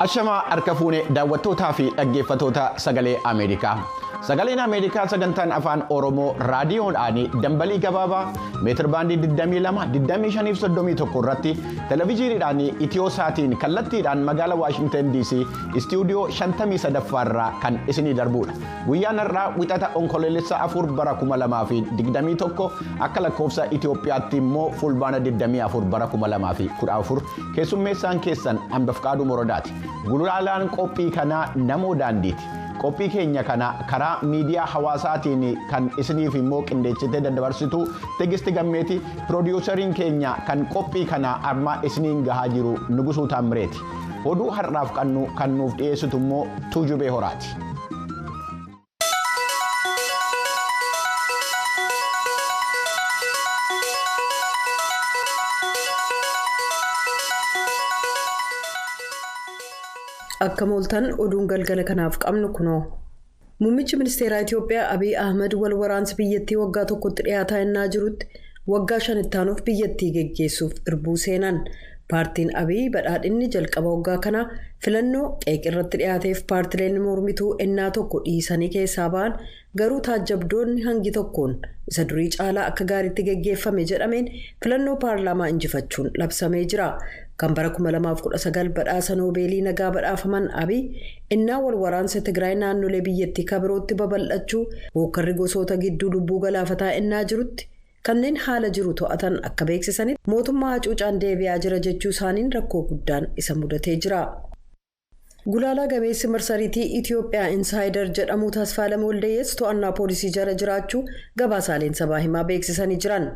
Ashamaa harka fuunee daawwattootaa fi dhaggeeffattoota sagalee Ameerikaa. Sagaleen Ameerikaa sagantaan afaan Oromoo raadiyoodhaan dambalii gabaabaa meetir baandii 22, 25 31 irratti televezyiiniidhaan itiyoo saatiin kallattiidhaan magaalaa Waashingtan DC istuudiyoo 53 irraa kan isinii darbudha. Guyyaan har'aa wixata onkoloolessa 4 bara 2021 akka lakkoofsa Itiyoophiyaatti immoo fulbaana 24 bara 2014 keessummeessaan keessan Ambafqaaduu Morodaati. Gulaalaan qophii kanaa namoo daandiiti. Qophii keenya kana karaa miidiyaa hawaasaatiin kan isiniif immoo qindeessitee daddabarsitu Tigisti Gammeeti. Piroodiyuusariin keenya kan qophii kana amma isiniin gahaa jiru Nugusuu Taammireeti. Oduu har'aaf kan nuuf dhiyeessitu immoo Tuujubee Horaati. Akka mooltan oduun galgala kanaaf qabnu kunoo. Muummichi ministeeraa Itiyoophiyaa Abiy Ahmed wal waraansi biyyattii waggaa tokkotti dhiyaataa innaa jirutti waggaa shanittaanuuf biyyattii geggeessuuf irbuu seenan. Paartiin Abiy badhaadhinni jalqaba waggaa kanaa filannoo qeeqirratti dhiyaateef paartileen mormituu ennaa tokko dhiisanii keessaa ba'an garuu taajjabdoonni hangi tokkoon isa durii caalaa akka gaariitti geggeeffame jedhameen filannoo paarlaamaa injifachuun labsamee jira. Kan bara 2019 badhaasa noobeelii nagaa badhaafaman Abiy innaa wal waraansa Tigraay naannolee biyyattii kabirootti babal'achuu hookkarri gosoota gidduu lubbuu galaafataa innaa jirutti kanneen haala jiru to'atan akka beeksisanitti mootummaa hacuucaan deebi'aa jira jechuu isaaniin rakkoo guddaan isa mudatee jira. Gulaalaa gameessi marsariitii Itiyoophiyaa Insaayider jedhamu Tasfaalem Waldeeyyees to'annaa poolisii jala jiraachuu gabaasaaleen sabaa himaa beeksisanii jiran.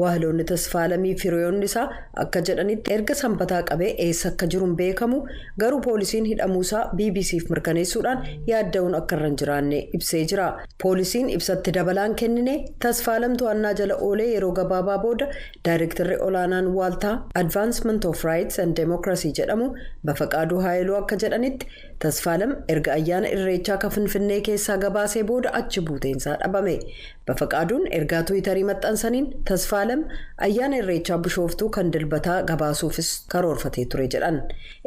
Waahiloonni Tasfaalemii fi hiriyoonni isaa akka jedhanitti erga sanbataa qabee eessa akka jiru hin beekamu garuu poolisiin hidhamuusaa BBCf mirkaneessuudhaan yaadda'uun akka irra hin jiraanne ibsee jira. Poolisiin ibsatti dabalaan kennine Tasfaalem to'annaa jala oolee yeroo gabaabaa booda daayirektarri olaanaan waaltaa Advancement of Rights and Democracy jedhamu Bafaqaaduu Haayiluu akka jedhanitti Tasfaalem erga ayyaana irreechaa kan Finfinnee keessaa gabaasee booda achi buuteensaa dhabame. Bafaqaaduun ergaa Tiwiitarii maxxansaniin Tasfaalem ayyaana irreechaa bishooftuu kan dilbataa gabaasuufis karoorfatee ture jedhan.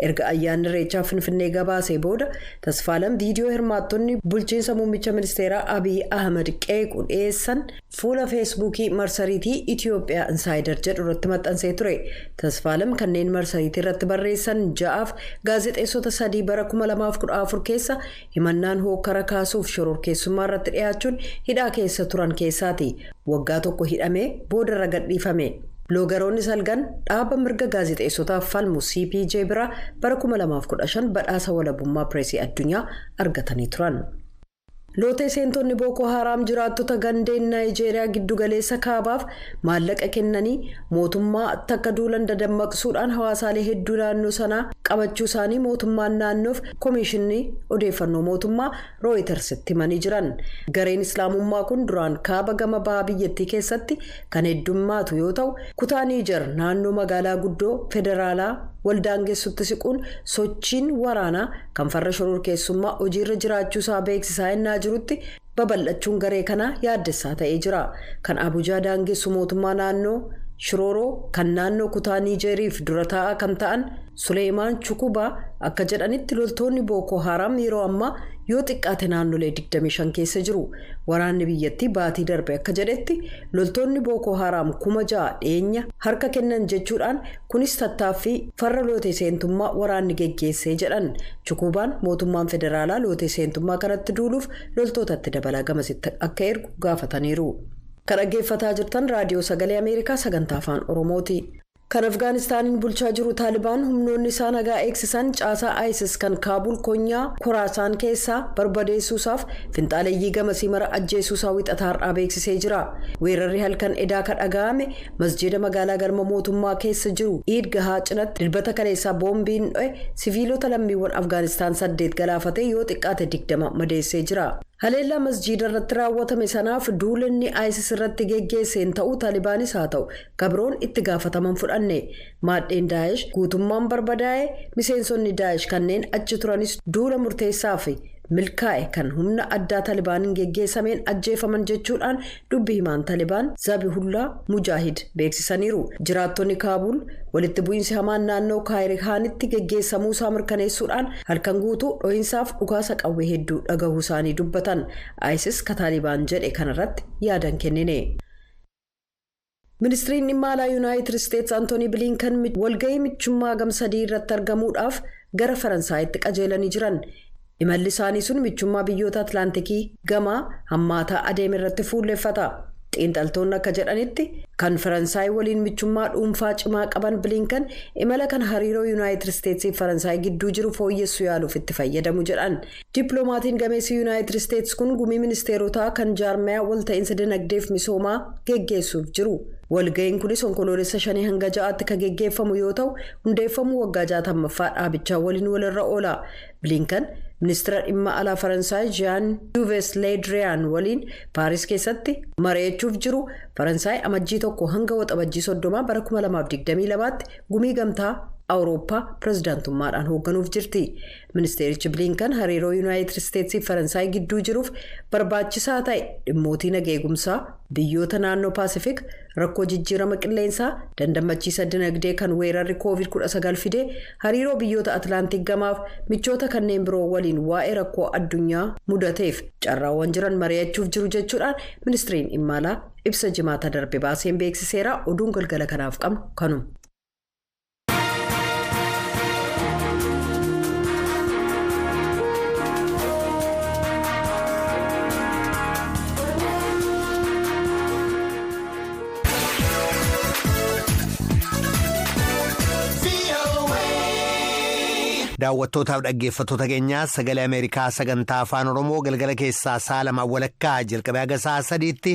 Erga ayyaanni irreechaa Finfinnee gabaasee booda Tasfaalem viidiyoo hirmaattonni bulchiinsa muummicha ministeeraa Abiy Ahmed qeequ dhiyeessan fuula Feesbuukii marsariitii Itiyoophiyaa Insaayider jedhu irratti maxxansee ture. Tasfaalem kanneen marsariitii irratti barreessan ja'aaf gaazexeessota sadii bara 2014 keessa himannaan hookkara kaasuuf shororkeessummaa irratti dhiyaachuun hidhaa keessa turan keessaati. Waggaa tokko hidhamee boodarra gadhiifame. Bloogaroonni salgan dhaaba mirga gaazexeessotaaf falmu CPJ bira bara 2015 badhaasa walabummaa pireesii addunyaa argatanii turan. Lootee seentonni Booko Haraam jiraattota gandeen Naayijeeriyaa giddugaleessa kaabaaf maallaqa kennanii mootummaa takka duulan dadammaqsuudhaan hawaasaalee hedduu naannoo sanaa qabachuu isaanii mootummaan naannoof koomishinni odeeffannoo mootummaa Rooyitersitti himanii jiran. Gareen Islaamummaa kun duraan kaaba gama bahaa biyyattii keessatti kan heddummaatu yoo ta'u kutaa Niijer naannoo magaalaa guddoo federaalaa waldaangeessutti siquun sochiin waraanaa kan farra shororkeessummaa hojiirra jiraachuusaa beeksisaa innaa jirutti babal'achuun garee kanaa yaaddessaa ta'ee jira. Kan Abuujaa daangessu mootummaa naannoo Shirooroo kan naannoo kutaa Niijeriif dura taa'aa kan ta'an Suleemaan Chukubaa akka jedhanitti loltoonni Booko Haraam yeroo ammaa yoo xiqqaate naannolee 25 keessa jiru. Waraanni biyyattii baatii darbe akka jedhetti loltoonni Booko Haraam 6,000 dhiyeenya harka kennan jechuudhaan kunis tattaaffii farra lootee seentummaa waraanni geggeessee jedhan. Chukubaan mootummaan federaalaa lootee seentummaa kanatti duuluuf loltootatti dabalaa gamasitti akka ergu gaafataniiru. Kan dhaggeeffataa jirtan raadiyoo sagalee Ameerikaa sagantaa afaan Oromooti. Kan Afgaanistaaniin bulchaa jiru Taalibaan humnoonni isaa nagaa eegsisan caasaa ISIS kan Kaabul konyaa Khoraasaan keessaa barbadeessuusaaf finxaaleeyyii gamasii mara ajjeesuusaa wixataa har'aa beeksisee jira. Weerarri halkan edaa kan dhaga'ame masjiida magaalaa galma mootummaa keessa jiru Iidgahaa cinatti dilbata kaleessaa boombiin dho'e siviilota lammiiwwan Afgaanistaan 8 galaafatee yoo xiqqaate 20 madeessee jira. Haleellaa masjiida irratti raawwatame sanaaf duulinni ISIS irratti geggeesseen ta'uu Taalibaanis haa ta'u gabroon itti gaafataman fudhanne. Maadheen Daa'ish guutummaan barbadaa'e miseensonni Daa'ish kanneen achi turanis duula murteessaa fi Milkaa'e kan humna addaa Talibaaniin geggeessameen ajjeefaman jechuudhaan dubbi himaan Talibaan Zabihullaa Mujaahid beeksisaniiru. Jiraattonni Kaabuul walitti bu'iinsi hamaan naannoo Kaayirihaanitti geggeessamuu isaa mirkaneessuudhaan halkan guutuu dhohiinsaaf dhukaasa qawwee hedduu dhagahuu isaanii dubbatan. ISIS ka Taalibaan jedhe kanarratti yaadan kennine. Ministiriin dhimma alaa Yuunaayitid Isteetsi Antoonii Bilinkan walgahii michummaa gamsadii irratti argamuudhaaf gara Faransaayitti qajeelanii jiran. Imalli isaanii sun michummaa biyyoota Atlaantikii gamaa hammaataa adeeme irratti fuulleffata. Xiinxaltoonni akka jedhanitti kan Faransaay waliin michummaa dhuunfaa cimaa qaban Bilinkan imala kan hariiroo Yuunaayitid Isteetsii fi Faransaay gidduu jiru fooyyessuu yaaluuf itti fayyadamu jedhan. Dippiloomaatiin gameessi Yuunaayitid Isteets kun gumii ministeerotaa kan jaarmayaa walta'iinsa dinagdeef misoomaa geggeessuuf jiru. Walga'iin kunis onkoloolessa 5 hanga 6tti kan geggeeffamu yoo ta'u, hundeeffamuu waggaa 60ffaa dhaabichaa waliin walirra oola. Bilinkan ministeera dhimma alaa Faransaay Jean Yves Le Drian waliin Paaris keessatti mari'achuuf jiru. Faransaay amajjii 1 hanga waxabajjii 30 bara 2022tti gumii gamtaa Awurooppaa pirezidaantummaadhaan hoogganuuf jirti. Ministeerichi Bilinkan hariiroo Yuunaayitid Isteetsii fi Faransaay gidduu jiruuf barbaachisaa ta'e dhimmootii nageegumsaa biyyoota naannoo Paasifik, rakkoo jijjiirama qilleensaa, dandammachiisa dinagdee kan weerarri COVID-19 fide, hariiroo biyyoota Atlaantik gamaaf michoota kanneen biroo waliin waa'ee rakkoo addunyaa mudateef carraawwan jiran mari'achuuf jiru jechuudhaan ministiriin dhimma alaa ibsa jimaata darbe baaseen beeksiseera. Oduun galgala kanaaf qabnu kanuma. Daawwattootaaf dhaggeeffattoota keenyaa, Sagalee Ameerikaa sagantaa Afaan Oromoo galgala keessaa sa'a 2:30 jalqabee haga sa'a 3tti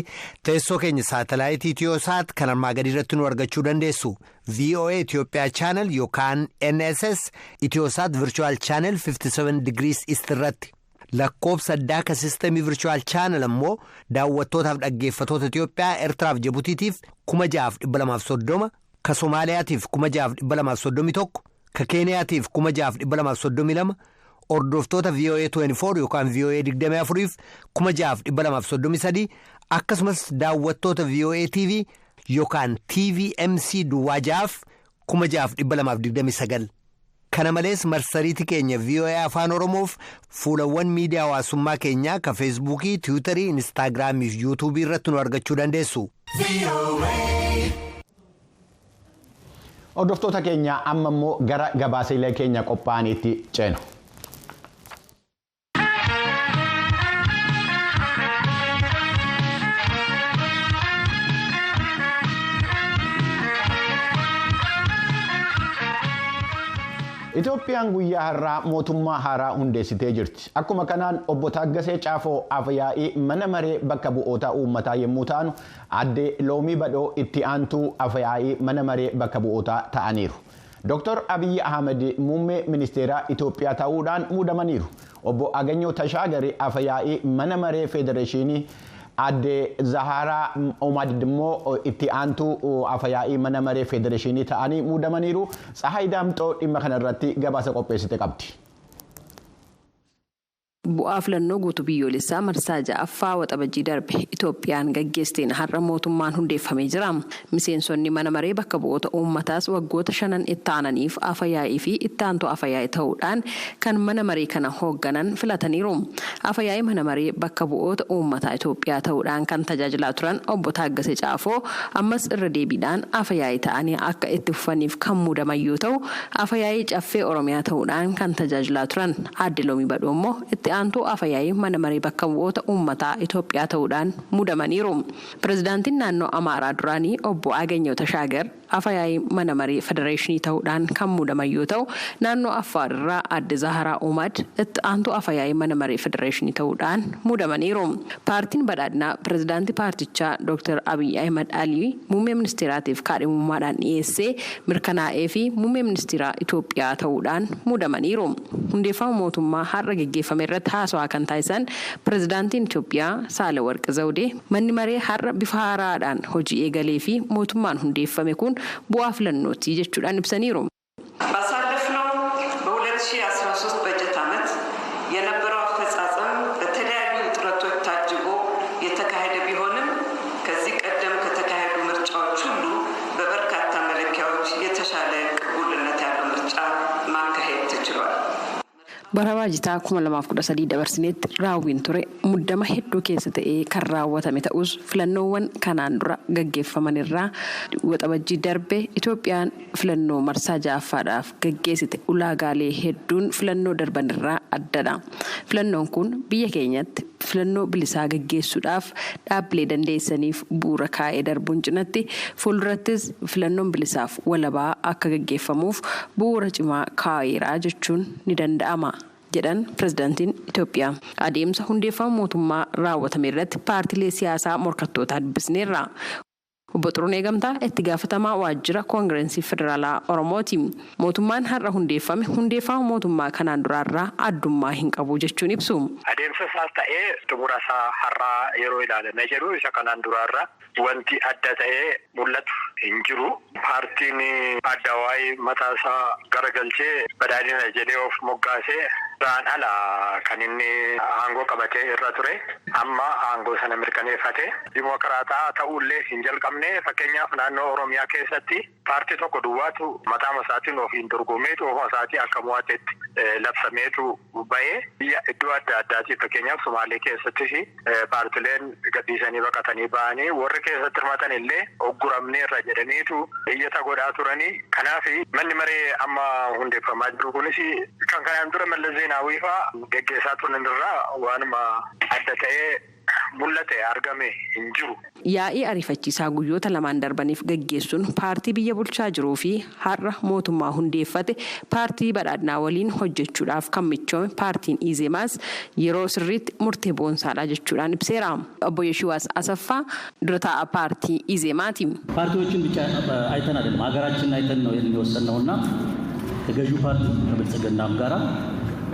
teessoo keenya saatalaayitii Itiyoosaat kan armaa gadii irratti nu argachuu dandeessu. VOA Itoophiyaa channel yookaan NSS Itiyoosaat Virtual Channel 57 degrees East irratti. Lakkoofsa addaa kan sistemii Virtual Channel ammoo daawwattootaaf dhaggeeffattoota Itiyoophiyaa, Eertiraaf Jibutiitiif 6230, ka Somaaliyaatiif 6231, ka Keeniyaatiif 6232, hordoftoota VOA 24 yookaan VOA 24f 6233, akkasumas daawwattoota VOA TV yookaan TVMC 06f 6229. Kana malees marsariitii keenya VOA Afaan Oromoof fuulawwan miidiyaa hawaasummaa keenyaa ka Feesbuukii, Tiwiitarii, Inistaagiraamii fi Yuutuubii irratti nu argachuu dandeessu. Hordoftoota keenya, amma immoo gara gabaasilee keenya qophaa'aniitti ceenu. Itoophiyaan guyyaa har'aa mootummaa haaraa hundeessitee jirti. Akkuma kanaan obbo Taaggasee Caafoo Afyaa'ii mana maree bakka bu'oota uummataa yommuu ta'an, aadde Loomii Badhoo itti aantuu Afyaa'ii mana maree bakka bu'ootaa ta'aniiru. Dr. Abiyyi Ahmed muummee ministeeraa Itoophiyaa ta'uudhaan muudamaniiru. Obbo Aganyoo Tashaagari Afyaa'ii mana maree federeeshinii, aadde Zaharaa Omad immoo itti aantuu Afyaa'ii mana maree federeeshinii ta'anii muudamaniiru. Tsahaay Daamxoo dhimma kanarratti gabaasa qopheessite qabdi. Bu'aa filannoo guutuu biyyoolessaa marsaa ja'affaa waxabajjii darbe Itoophiyaan gaggeessiteen har'a mootummaan hundeeffamee jira. Miseensonni mana maree bakka bu'oota uummataas waggoota 5n itti aananiif afayaa'ii fi itti aantuu afayaa'ii ta'uudhaan kan mana maree kana hoogganan filataniiru. Afayaa'ii mana maree bakka bu'oota uummataa Itoophiyaa ta'uudhaan kan tajaajilaa turan obbo Taaggasee Caafoo ammas irra deebiidhaan afayaa'ii ta'anii akka itti fufaniif kan muudaman yoo ta'u, afayaa'ii Caffee Oromiyaa ta'uudhaan kan tajaajilaa turan aadde Loomii Badhoo immoo itti aantuu afayaa'ii mana maree bakka bu'oota uummataa Itoophiyaa ta'uudhaan muudamaniiru. Pirezidaantiin naannoo Amaaraa duraanii obbo Aganyoo Tashaagar afayaa'ii mana maree federeeshinii ta'uudhaan kan muudaman yoo ta'u, naannoo Affaar irraa aadde Zaharaa Umad itti aantuu afayaa'ii mana maree federeeshinii ta'uudhaan muudamaniiru. Paartiin Badhaadhinaa pirezidaantii paartichaa Dr. Abiy Ahimad Alii muummee ministeeraatiif kaadhimummaadhaan dhiyeessee mirkanaa'ee fi muummee ministeeraa Itoophiyaa ta'uudhaan muudamaniiru. Hundeeffama mootummaa har'a geggeeffame irratti haasawaa kan taasisan pirezidaantiin Itoophiyaa Saalawarqi Zawudee, manni maree har'a bifa haaraadhaan hojii eegalee fi mootummaan hundeeffame kun bu'aa filannooti jechuudhaan ibsaniiru. ባሳለፍነው በ2013 በጀት ዓመት የነበረው አፈጻጸም Bara baajataa 2013 dabarsinetti raawwiin ture muddama hedduu keessa ta'ee kan raawwatame ta'us filannoowwan kanaan dura gaggeeffaman irraa waxabajjii darbe Itoophiyaan filannoo marsaa ja'affaadhaaf gaggeessite ulaagaalee hedduun filannoo darban irraa addadha. Filannoon kun biyya keenyatti filannoo bilisaa gaggeessuudhaaf dhaabbilee dandeessaniif bu'uura kaa'ee darbuun cinatti fuuldurattis filannoon bilisaaf walabaa akka gaggeeffamuuf bu'uura cimaa kaa'eera jechuun ni danda'ama. Jedhan pirezidaantiin Itoophiyaa. Adeemsa hundeeffama mootummaa raawwatame irratti paartiilee siyaasaa morkattootaa dubbisneerra. Obbo Xurunee Gamtaa itti gaafatamaa waajjira Koongirensii Federaalaa Oromooti. Mootummaan har'a hundeeffame hundeeffama mootummaa kanaan duraarraa addummaa hin qabu jechuun ibsu. Adeemsa isaas ta'ee xumura isaa har'aa yeroo ilaalamee jedhu isa kanaan duraarraa wanti adda ta'ee mul'atu hin jiru. Paartiin adda waayii mataa isaa garagalchee badhaadhina jedhee of moggaasee irraan ala kan inni aangoo qabatee irra ture. Amma aangoo sana mirkaneeffate. Dimookiraataa ta'ullee hin jalqabne. Fakkeenyaaf naannoo Oromiyaa keessatti paartii tokko duwwaatu mataa isaatiin ofiin dorgomeetu ofuma isaatii akka mo'atetti labsameetu bahee biyya iddoo adda addaatii fakkeenyaaf Somaalee keessattis paartileen gadhiisanii baqatanii bahanii warri keessatti hirmaatan illee ogguramneerra jedhaniitu iyyata godhaa turanii. Kanaaf manni maree amma hundeeffamaa jiru kunis kan kanaan dura Mallas Zeenaawii fa'aa geggeessaa turan irraa waanuma adda ta'ee mul'ate argame hin jiru. Yaa'ii ariifachiisaa guyyoota lamaan darbaniif gaggeessuun paartii biyya bulchaa jiruu fi har'a mootummaa hundeeffate paartii badhaadhinaa waliin hojjechuudhaaf kan michoome paartiin Izeemaas yeroo sirriitti murtee boonsaadha jechuudhaan ibseera. Obbo Yeshiwaas Asaffaa dura taa'aa paartii Izeemaati. ፓርቲዎችን ብቻ አይተን አይደለም ሀገራችንን አይተን ነው የወሰንነውና ከገዢው ፓርቲ ከብልጽግናም ጋራ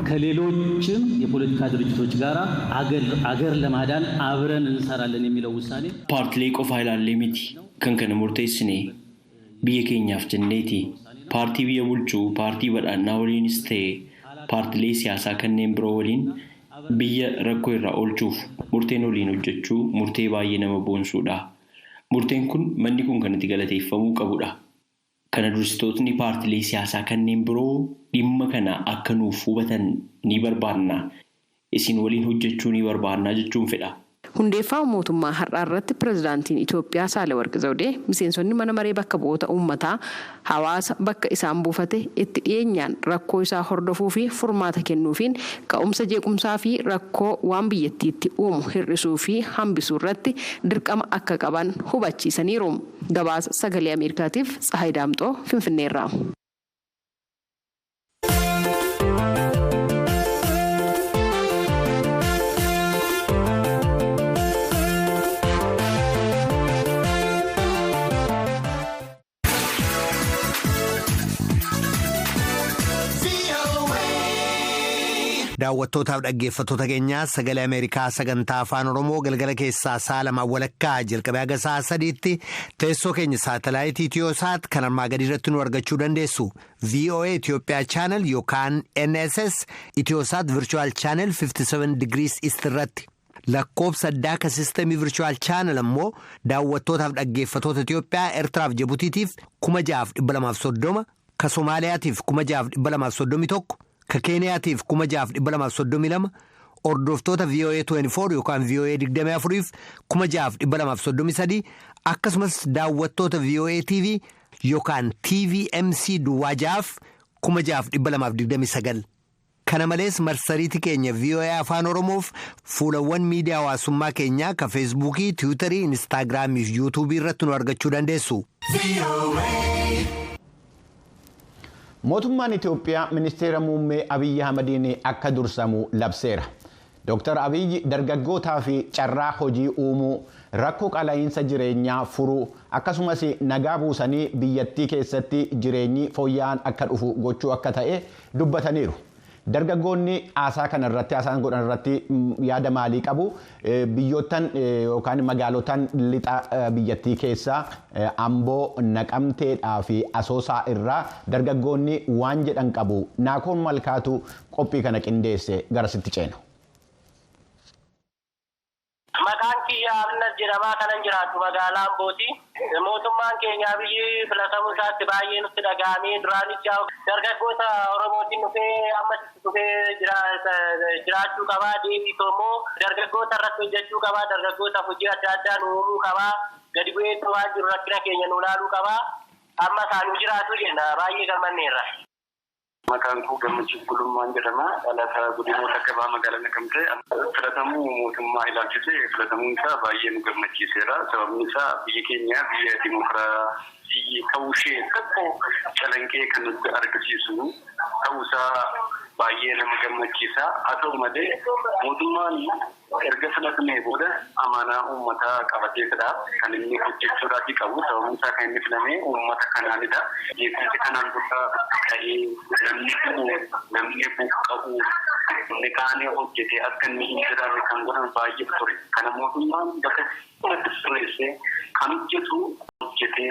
ከሌሎችም የፖለቲካ ድርጅቶች ጋር አገር ለማዳን አብረን እንሰራለን የሚለው ውሳኔ Paartilee qofa ilaallee miti kan kana murteessine biyya keenyaaf jenneeti. Paartii biyya bulchuu paartii badhaadhinaa waliinis ta'e paartilee siyaasaa kanneen biroo waliin biyya rakkoo irraa oolchuuf murteen waliin hojjechuu murtee baay'ee nama boonsuudha. Murteen kun manni kun kan itti galateeffamuu qabudha. Kana dursitootni paartilee siyaasaa kanneen biroo dhimma kana akka nuuf hubatan ni barbaanna. Isin waliin hojjechuu ni barbaanna jechuun fedha. Hundeeffama mootummaa har'aa irratti pirezidaantiin Itoophiyaa Saahilawarqi Zawudee miseensonni mana maree bakka bu'oota uummataa hawaasa bakka isaan buufate itti dhiyeenyaan rakkoo isaa hordofuu fi furmaata kennuufiin ka'umsa jeequmsaa fi rakkoo waan biyyattiitti uumu hir'isuu fi hambisuu irratti dirqama akka qaban hubachiisaniiru. Gabaasa Sagalee Ameerikaatiif Tsahaay Daamxoo Finfinneerraa. Daawwattootaaf dhaggeeffattoota keenyaa Sagalee Ameerikaa sagantaa afaan Oromoo galgala keessaa sa'a lamaan walakkaa jalqabee haga sa'a sadiitti teessoo keenya saatalaayitii Itiyoosaat kan armaa gadii irratti nu argachuu dandeessu. VOA Itoophiyaa chaanal yookaan NSS Itiyoosaat Virtual Channel 57 degrees East irratti. Lakkoofsa addaa kan sistemii Virtual Channel ammoo daawwattootaaf dhaggeeffattoota Itiyoophiyaa Eertiraaf Jibutiitiif 6,230 ka Somaaliyaatiif 6,231. Ka Keeniyaatiif 6,232 hordoftoota VOA 24 yookaan VOA 24 6,233 akkasumas daawwattoota VOA TV yookaan TVMC duwwaa ja'aaf 6,229. Kana malees marsariitii keenya VOA Afaan Oromoof fuulawwan miidiyaa hawaasummaa keenyaa ka Feesbuukii, Tiwiitarii, Inistaagiraamii fi Yuutuubii irratti nu argachuu dandeessu. Mootummaan Itoophiyaa ministeera muummee Abiyyi Ahmadiin akka dursamu labseera. Dooktar Abiyyi dargaggootaa fi carraa hojii uumuu, rakkoo qaala'insa jireenyaa furuu, akkasumas nagaa buusanii biyyattii keessatti jireenyi fooyya'aan akka dhufu gochuu akka ta'e dubbataniiru. Dargaggoonni haasaa kanarratti haasaan godhan irratti yaada maalii qabu? Biyyoottan yookaan magaalotan lixa biyyattii keessaa Amboo, Naqamteedhaa fi Asoosaa irraa dargaggoonni waan jedhan qabu. Naakoon Malkaatu qophii kana qindeesse garasitti ceena. Maqaan kiyya Abinat jedhamaa kanan jiraatu magaalaa Ambooti. Mootummaan keenya biyyi filatamuu isaatti baay'ee nutti dhaga'amee duraanis dargaggoota Oromootiin dhufee ammas dhufee jiraachuu qabaa. Deebiitu immoo dargaggoota irratti hojjechuu qabaa. Dargaggootaaf hojii adda addaa nu uumuu qabaa. Gadi bu'ee waan jiru rakkina keenya nu ilaaluu qabaa. Amma isaanuu jiraatu jenna baay'ee gammanneerra. Maqaan koo Gammachiis Gulummaan jedhama. Dhalataa godina Wallagga Bahaa magaalaa Naqamtee. Filatamuu mootummaa ilaalchisee filatamuun isaa baay'ee nu gammachiiseera. Sababni isaa biyyi keenya biyya dimokiraasii ta'uu ishee tokko calanqee kan nutti argisiisu ta'uusaa baay'ee nama gammachiisa. Haa ta'u malee mootummaan erga filatamee booda amaanaa uummataa qabateetidha kan inni hojjechuudhaaf qabu. Sababni isaa kan inni filame uummata kanaanidha. Jeequmsi kanaan dura ka'ee namni du'u, namni buqqa'u, namni kaanee hojjetee akka inni hin jiraanne kan godhan baay'ee ture. Kana mootummaan bakka kanatti sirreessee kan hojjetu hojjetee,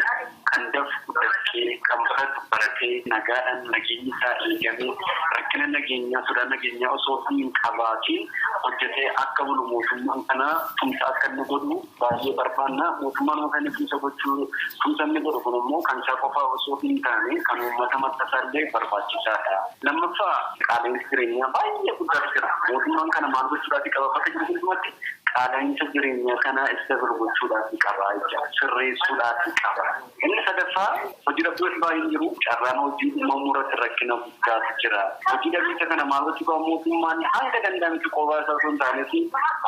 kan dafu dafqee, kan baratu baratee, nagaadhaan nageenyi isaa eegamee rakkina nageenyaa sodaa nageenyaa osoo hin qabaatiin hojjetee akka bulu mootummaan kana tumsa akka inni godhu baay'ee barbaanna. Mootummaan kan inni tumsa gochuu tumsa inni godhu kun immoo kan isaa qofaa osoo hin taane kan uummata mattaasaa illee barbaachisaadha. Lammaffaa qaala'insi jireenyaa baay'ee guddaa jira. Mootummaan kana maal gochuudhaaf qaba bakka jiru hundumatti qaala'insa jireenyaa kana istabil gochuudhaaf qaba jechuudha. Sirreessuudhaaf qaba. Inni sadaffaa hojii dhabdoonni baay'een jiru. Carraan hojii uumamuu irratti rakkina guddaatu jira. Hojii dhabiinsa kana maal gochuu qaba mootummaan hanga danda'ametti qofaa isaa osoo hin taanes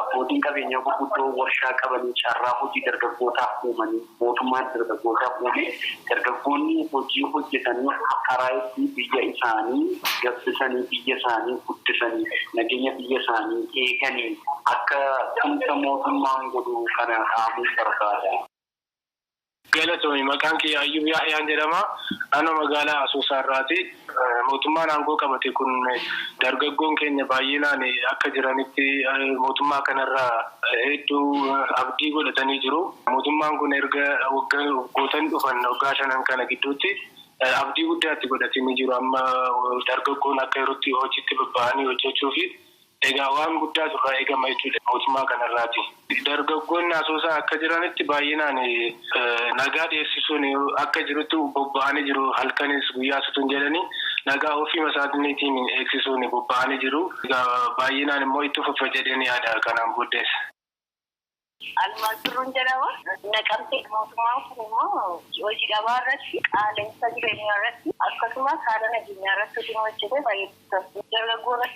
abbootiin qabeenyaa gurguddoo warshaa qabanii carraa hojii dargaggootaaf uumanii mootummaan dargaggootaaf uumee dargaggoonni hojii hojjetanii karaa itti biyya isaanii gabbisanii biyya isaanii guddisanii nageenya biyya isaanii eeganii akka tumsa mootummaan godhu kana dhaamuu barbaada. Galatoomii maqaan kiyya Ayyub Yaahyaan jedhama. Naannoo magaalaa Asoosaa irraati. Mootummaan aangoo qabate kun dargaggoon keenya baay'inaan akka jiranitti mootummaa kanarraa hedduu abdii godhatanii jiru. Mootummaan kun erga waggootan dhufan waggaa shanan kana gidduutti abdii guddaatti godhatanii jiru. Amma dargaggoon akka yerootti hojiitti bobba'anii hojjechuu fi egaa waan guddaatu irraa eegama jechuudha mootummaa kanarraati. Dargaggoonni Asoosaa akka jiranitti baay'inaan nagaa dhiyeessisuun akka jirutti bobba'anii jiru. Halkanis guyyaa sutuun jedhanii nagaa ofii isaaniitiin eegsisuun bobba'anii jiru. Egaa baay'inaan immoo itti fufa jedheen yaada kanaan booddeessa. Almaaz Birruun jedhama. Naqamtee mootummaan kun immoo hojii dhabaa irratti, qaala'insa jireenyaa irratti akkasumas haala nageenyaa irratti hojii hojjetee baay'ee dargaggoota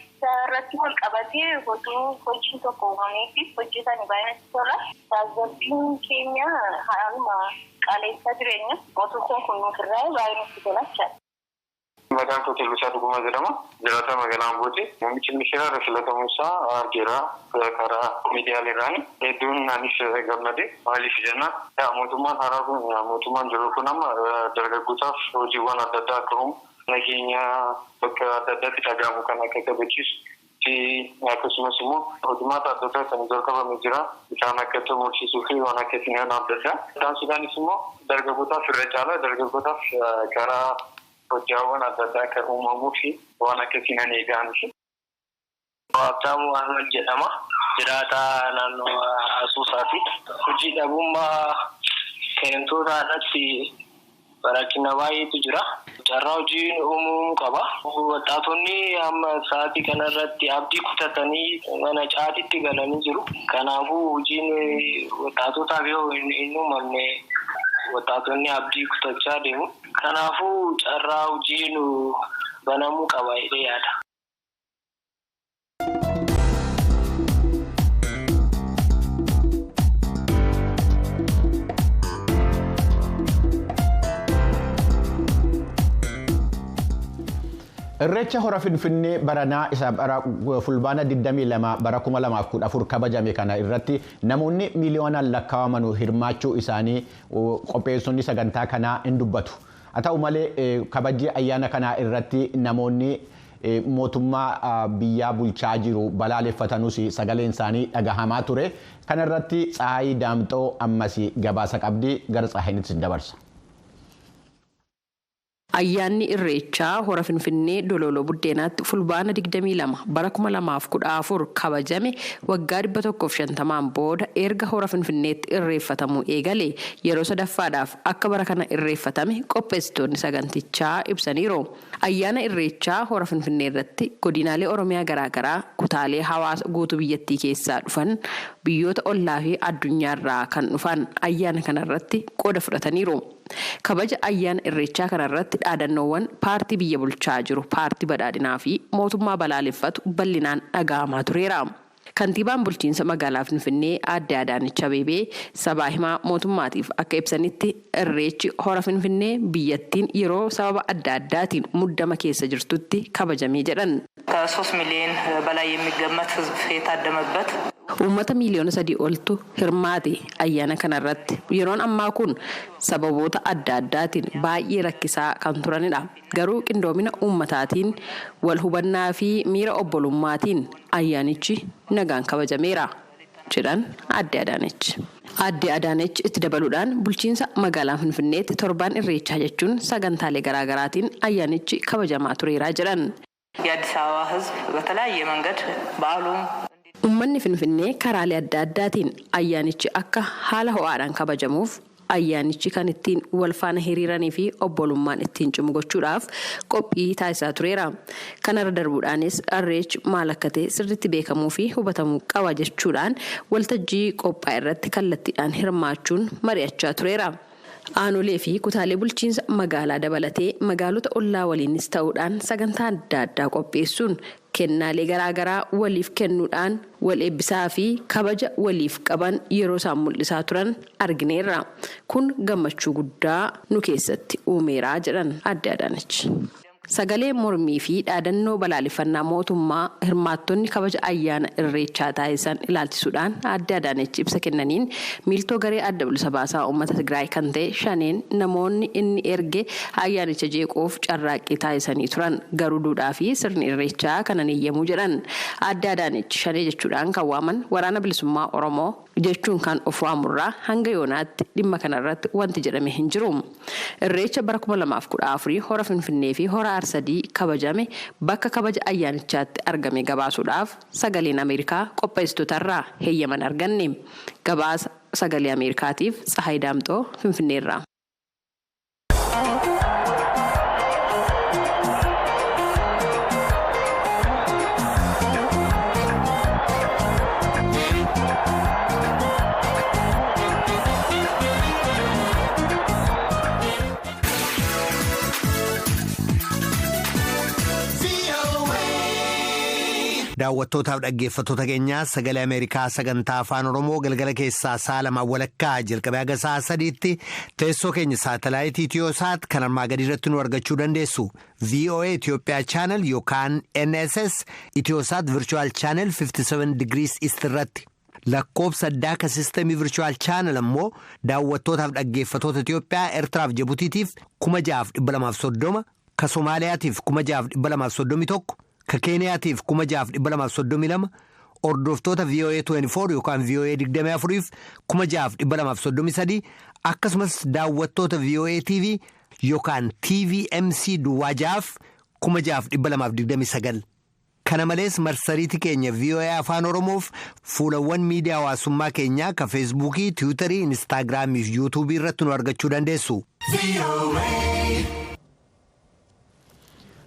irratti wal qabatee hojiin tokko uumamee fi hojjetan baay'ee natti tola. Tasgabbiin keenya haaluma qaala'insa jireenyaa mootummaan kun nuuf irraa baay'ee nutti tola jechaadha. Maqaan koo Teellisaa Dhugumaa jedhama. Jiraataa magaalaa Ambooti. Muummichi ministeeraa filatamuu isaa argeera karaa miidiyaaleerraan. Hedduun anis gammade. Maaliif jenna mootummaan haaraa kun mootummaan jiru kun amma dargaggootaaf hojiiwwan adda addaa akka uumu nageenya bakka adda addaatti dhaga'amu kan akka kabachiisu fi akkasumas immoo hojimaata adda addaa kan jalqabame jira. Isaan akka xumursiisuu fi waan akkasii kan adda addaa. Isaan immoo dargaggootaaf irra caala dargaggootaaf karaa hojjaawwan adda addaa akka uumamuu fi waan akkasii nan eegaan. Abtaamuu Ahmed jedhama. Jiraataa naannoo Asoosaati. Hojii dhabummaa seentoota irratti rakkina baay'eetu jira. Carraa hojii uumamuu qaba. Wattaatonni amma sa'aatii kanarratti abdii kutatanii mana caatitti galanii jiru. Kanaafuu hojiin wattaatotaaf yoo hin uumamne wattaatonni abdii kutachaa deemu. Kanaafuu carraa hojiin banamuu qaba jedhee yaada. Irreecha hora Finfinnee baranaa isa bara fulbaana 22 bara 2014 kabajame kana irratti namoonni miiliyoonaan lakkaa'aman hirmaachuu isaanii qopheessonni sagantaa kanaa hin dubbatu. Haa ta'u malee kabajii ayyaana kanaa irratti namoonni mootummaa biyyaa bulchaa jiru balaaleffatanus sagaleen isaanii dhagahamaa ture. Kana irratti Tsahaayii Daamxoo ammas gabaasa qabdi gara Tsahaayiinitti dabarsa. Ayyaanni Irreechaa hora Finfinnee Dololoo Buddeenaatti fulbaana 22 bara 2014 kabajame waggaa 150 booda erga hora Finfinneetti irreeffatamuu eegale yeroo sadaffaadhaaf akka bara kana irreeffatame qopheessitoonni sagantichaa ibsaniiru. Ayyaana Irreechaa hora Finfinnee irratti godinaalee Oromiyaa garaagaraa kutaalee hawaasa guutuu biyyattii keessaa dhufan biyyoota ollaa fi addunyaarraa kan dhufan ayyaana kanarratti qooda fudhataniiru. Kabaja ayyaana Irreechaa kanarratti dhaadannoowwan paartii biyya bulchaa jiru paartii badhaadhinaa fi mootummaa balaaleffatu bal'inaan dhaga'amaa tureera. Kantiibaan bulchiinsa magaalaa Finfinnee Aadde Adaanech Abeebee sabaa himaa mootummaatiif akka ibsanitti Irreechi hora Finfinnee biyyattiin yeroo sababa adda addaatiin muddama keessa jirtutti kabajamee jedhan. ከ3 ሚሊዮን በላይ የሚገመት ሕዝብ የታደመበት Uummata miiliyoona 3 oltu hirmaate ayyaana kanarratti yeroon ammaa kun sababoota adda addaatiin baay'ee rakkisaa kan turanidha. Garuu qindoomina uummataatiin wal hubannaa fi miira obbolummaatiin ayyaanichi nagaan kabajameera jedhan Aadde Adaanech. Aadde Adaanech itti dabaluudhaan bulchiinsa magaalaa Finfinneetti torbaan Irreechaa jechuun sagantaalee garaagaraatiin ayyaanichi kabajamaa tureera jedhan. የአዲስ አበባ ሕዝብ በተለያየ መንገድ በዓሉም Uummanni Finfinnee karaalee adda addaatiin ayyaanichi akka haala ho'aadhaan kabajamuuf ayyaanichi kan ittiin wal faana hiriiranii fi obbolummaan ittiin cimu gochuudhaaf qophii taasisaa tureera. Kanarra darbuudhaanis Irreechi maal akka ta'e sirriitti beekamuu fi hubatamuu qaba jechuudhaan waltajjii qophaa'e irratti kallattiidhaan hirmaachuun mari'achaa tureera. Aanolee fi kutaalee bulchiinsa magaalaa dabalatee magaalota ollaa waliinis ta'uudhaan sagantaa adda addaa qopheessuun kennaalee garaagaraa waliif kennuudhaan wal eebbisaa fi kabaja waliif qaban yeroo isaan mul'isaa turan argineerra. Kun gammachuu guddaa nu keessatti uumeera jedhan Aadde Adaanech. Sagalee mormii fi dhaadannoo balaaleffannaa mootummaa hirmaattonni kabaja ayyaana Irreechaa taasisan ilaalchisuudhaan Aadde Adaanech ibsa kennaniin miiltoo garee adda bilisa baasaa uummata Tigraay kan ta'e shaneen namoonni inni erge ayyaanicha jeequuf carraaqqii taasisanii turan garuu duudhaa fi sirni Irreechaa kanan eeyyamuu jedhan. Aadde Adaanech shanee jechuudhaan kan waaman waraana bilisummaa Oromoo jechuun kan of waamurraa hanga yoonaatti dhimma kanarratti wanti jedhame hin jiru. Irreecha bara 2014 hora Finfinnee fi hora Arsadii kabajame bakka kabaja ayyaanichaatti argame gabaasuudhaaf sagaleen Ameerikaa qopheessitootarraa heeyyaman arganne. Gabaasa sagalee Ameerikaatiif Tsahaay Daamxoo Finfinneerraa. Daawwattootaaf dhaggeeffattoota keenyaa sagalee Ameerikaa sagantaa afaan Oromoo galgala keessaa sa'a 2:15 jalqabee haga sa'a 3tti teessoo keenya saatalaayitii Itiyoosaat kan armaa gadii irratti nu argachuu dandeessu. VOA Itoophiyaa chaanal yookaan NSS Itiyoosaat Virchuwaal chaanal 57 degrees East irratti. Lakkoobsa addaa kan sistemii Virchuwaal chaanal ammoo daawwattootaaf dhaggeeffattoota Itiyoophiyaa Eertiraaf Jibutiitiif 6,230 ka Somaaliyaatiif 6,231. Ka Keeniyaatiif 6,232 hordoftoota VOA 24 yookaan VOA 24f 6,233 akkasumas daawwattoota VOA TV yookaan TVMC duwwaa 6 6,229. Kana malees marsariitii keenya VOA Afaan Oromoof fuulawwan miidiyaa hawaasummaa keenyaa ka Feesbuukii, Tiwiitarii, Inistaagiraamii fi Yuutuubii irratti nu argachuu dandeessu.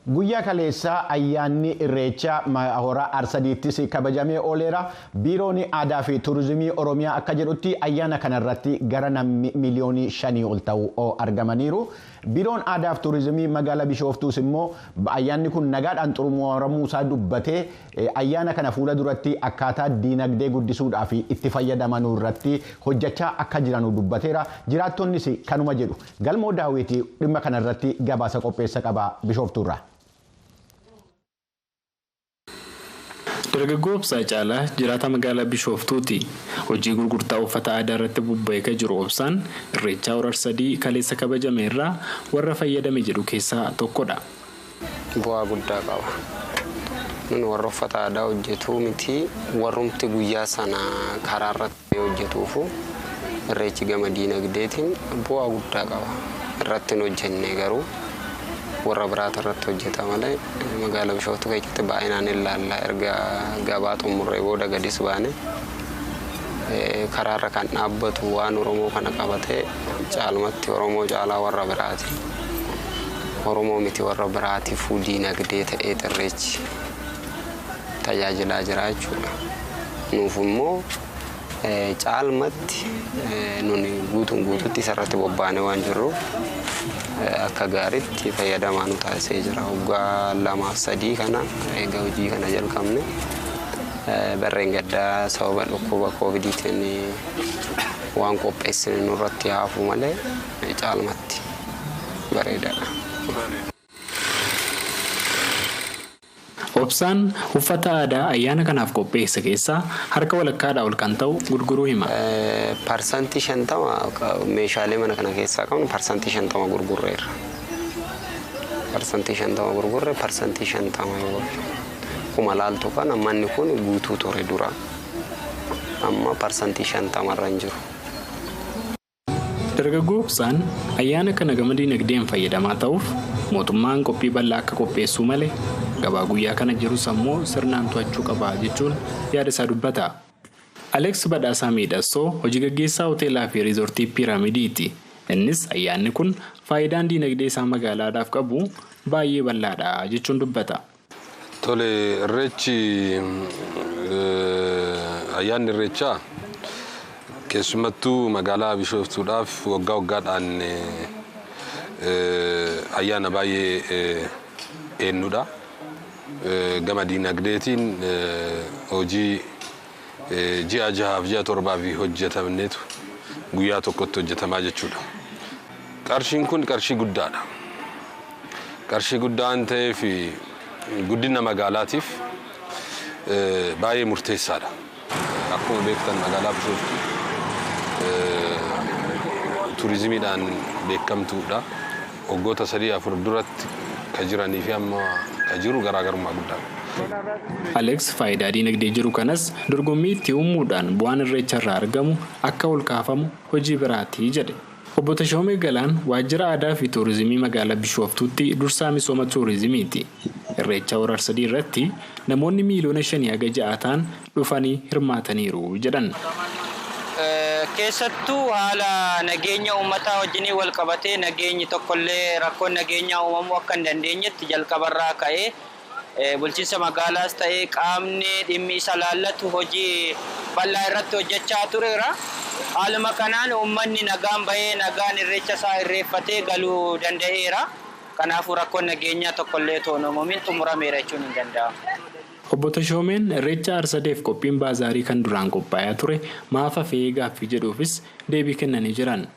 Guyyaa kaleessaa ayyaanni Irreechaa hora Arsadiittis kabajamee ooleera. Biiroon aadaa fi turizimii Oromiyaa akka jedhutti ayyaana kanarratti gara namni miliyoonii 5 ol ta'u argamaniiru. Biiroon aadaa fi turizimii magaalaa Bishooftuus immoo ayyaanni kun nagaadhaan xumuramuu isaa dubbatee ayyaana kana fuula duratti akkaataa diinagdee guddisuudhaaf itti fayyadamanuu irratti hojjechaa akka jiranu dubbateera. Jiraattonnis kanuma jedhu. Galmoo Daawwitii dhimma kanarratti gabaasa qopheessa qaba Bishooftuurraa. Dargaggoo Obsaa Caalaa jiraata magaalaa Bishooftuuti. Hojii gurgurtaa uffata aadaa irratti bobba'ee kan jiru Obsaan Irreechaa hora Arsadii kaleessa kabajame irraa warra fayyadame jedhu keessaa tokkodha. Bu'aa guddaa qaba. Nun warra uffata aadaa hojjetu miti warrumti guyyaa sana karaa irratti hojjetuufu irreechi gama diinagdeetiin bu'aa guddaa qaba. Irratti hin hojjenne garuu Warra biraatu irratti hojjeta malee magaalaa Bishooftuu keessatti baay'inaan ilaalla. Erga gabaa xumurree booda gadis baane karaarra kan dhaabbatu waan Oromoo kana qabatee caalmatti Oromoo caalaa warra biraati. Oromoo miti warra biraatiifuu diinagdee ta'ee Irreechi tajaajilaa jira jechuudha. Nuuf immoo caalmatti nuni guutuun guututti isarratti bobbaanee waan jirruuf akka gaariitti fayyadamaa nu taasisee jira. Waggaa 2 fi 3 kana egaa hojii kana jalqabne barreen gaddaa sababa dhukkuba koovidiitiin waan qopheessine nurratti hafu malee caalmatti bareedaadha. Obsaan uffata aadaa ayyaana kanaaf qopheesse keessaa harka walakkaadhaa ol kan ta'u gurguruu hima. 50% meeshaalee mana kana keessaa qabnu 50% gurgurreerra. 50% gurgurre 50% yoo kuma laaltu kana manni kun guutuu ture dura. Amma 50% irra hin jiru. Dargaggoo Obsaan ayyaana kana gama diinagdeen fayyadamaa ta'uuf mootummaan qophii bal'aa akka qopheessuu malee gabaa guyyaa kana jirus ammoo sirnaan to'achuu qaba jechuun yaada isaa dubbata. Aleeks Badhaasaa Miidhassoo hojii gaggeessaa hoteelaa fi riizortii Piiraamidiiti. Innis ayyaanni kun faayidaan diinagdee isaa magaalaadhaaf qabu baay'ee bal'aadha jechuun dubbata. Tole, Irreechi, ayyaanni Irreechaa keessumattuu magaalaa Bishooftuudhaaf waggaa waggaadhaan ayyaana baay'ee eenyudha. Gama diinagdeetiin hojii ji'a 6f ji'a 7f hojjetamneetu guyyaa tokkotti hojjetamaa jechuudha. Qarshiin kun qarshii guddaadha. Qarshii guddaa waan ta'eef guddina magaalaatiif baay'ee murteessaadha. Akkuma beektan magaalaa Bishooftuu turizimiidhaan beekamtuudha. Waggoota 3 4 duratti ka jiranii fi amma ka jiru garaagarummaa guddaa. Aleeks faayidaa diinagdee jiru kanas dorgommii itti uumuudhaan bu'aan Irreecha irraa argamu akka ol kaafamu hojii biraati jedhe. Obbo Tashoomee Galaan waajjira aadaa fi tuurizimii magaalaa Bishooftuutti dursaa misooma tuurizimiiti. Irreecha Hora Arsadii irratti namoonni miiliyoona 5 haga 6 ta'an dhufanii hirmaataniiru jedhan. Keessattuu haala nageenya uummataa wajjin wal qabatee nageenyi tokkollee rakkoon nageenyaa uumamuu akka hin dandeenyetti jalqabarraa ka'ee bulchiinsa magaalaas ta'ee qaamni dhimmi isa laallatu hojii bal'aa irratti hojjechaa tureera. Haaluma kanaan uummanni nagaan bahee nagaan irreecha isaa irreeffatee galuu danda'eera. Kanaafuu rakkoon nageenyaa tokkollee otoo hin uumamin xumurameera jechuun hin danda'amu. Obbo Tashoomeen Irreecha Arsadeef qophiin baazaarii kan duraan qophaa'aa ture maaf hafee gaaffii jedhuufis deebii kennanii jiran.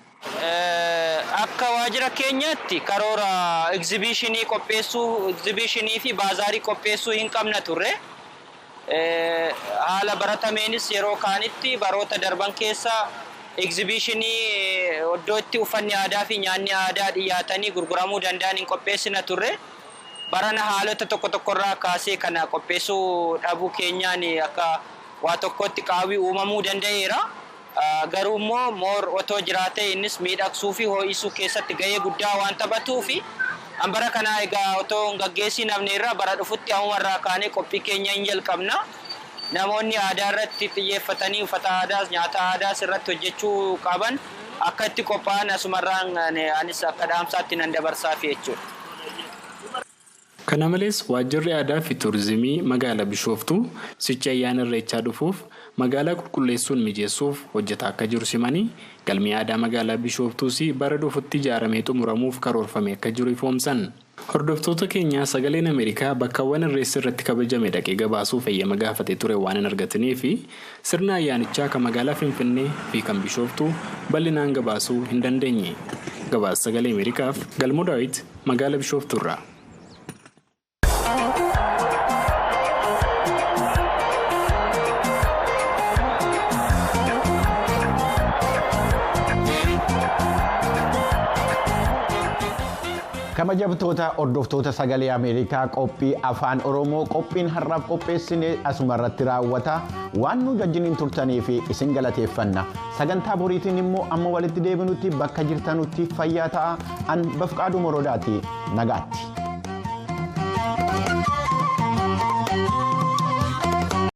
Akka waajjira keenyaatti karoora egzibiishinii qopheessuu, egzibiishinii fi baazaarii qopheessuu hin qabna turre. Haala baratameenis yeroo kaanitti baroota darban keessa egzibiishinii iddoo itti uffanni aadaa fi nyaanni aadaa dhiyaatanii gurguramuu danda'an hin qopheessina turre. Barana haalota tokko tokkorraa kaasee kana qopheessuu dhabuu keenyaan akka waa tokkotti qaawwii uumamuu danda'eera. Garuu immoo moor otoo jiraate innis miidhagsuu fi ho'isuu keessatti gahee guddaa waan taphatuu fi bara kana egaa otoo hin gaggeessiin hafne irraa bara dhufutti ammumarraa kaanee qophii keenya hin jalqabna. Namoonni aadaa irratti xiyyeeffatanii uffata aadaas nyaata aadaas irratti hojjechuu qaban akka itti qophaa'an asumarraan anis akka dhaamsaatti nan dabarsaaf jechuudha. Kana malees waajjirri aadaa fi tuurizimii magaalaa Bishooftuu sichi ayyaana Irreechaa dhufuuf magaalaa qulqulleessuun mijeessuuf hojjetaa akka jiru simanii, galmi aadaa magaalaa Bishooftuus bara dhufutti ijaaramee xumuramuuf karoorfamee akka jiru ifoomsan. Hordoftoota keenyaa, Sagaleen Ameerikaa bakkawwan Irreessi irratti kabajame dhaqee gabaasuuf eeyyama gaafatee ture waan hin argatanii fi sirna ayyaanichaa kan magaalaa Finfinnee fi kan Bishooftuu bal'inaan gabaasuu hin dandeenye. Gabaasa Sagalee Ameerikaaf Galmoo Daawit, magaalaa Bishooftuurraa. Kabajamtoota hordoftoota Sagalee Ameerikaa qophii Afaan Oromoo, qophiin har'aaf qopheessine asuma irratti raawwata. Waan nu wajjiniin turtanii fi isin galateeffanna. Sagantaa boriitiin immoo amma walitti deebinutti bakka jirtanutti fayyaa ta'a. An Bafqaaduu Morodaati, nagaatti.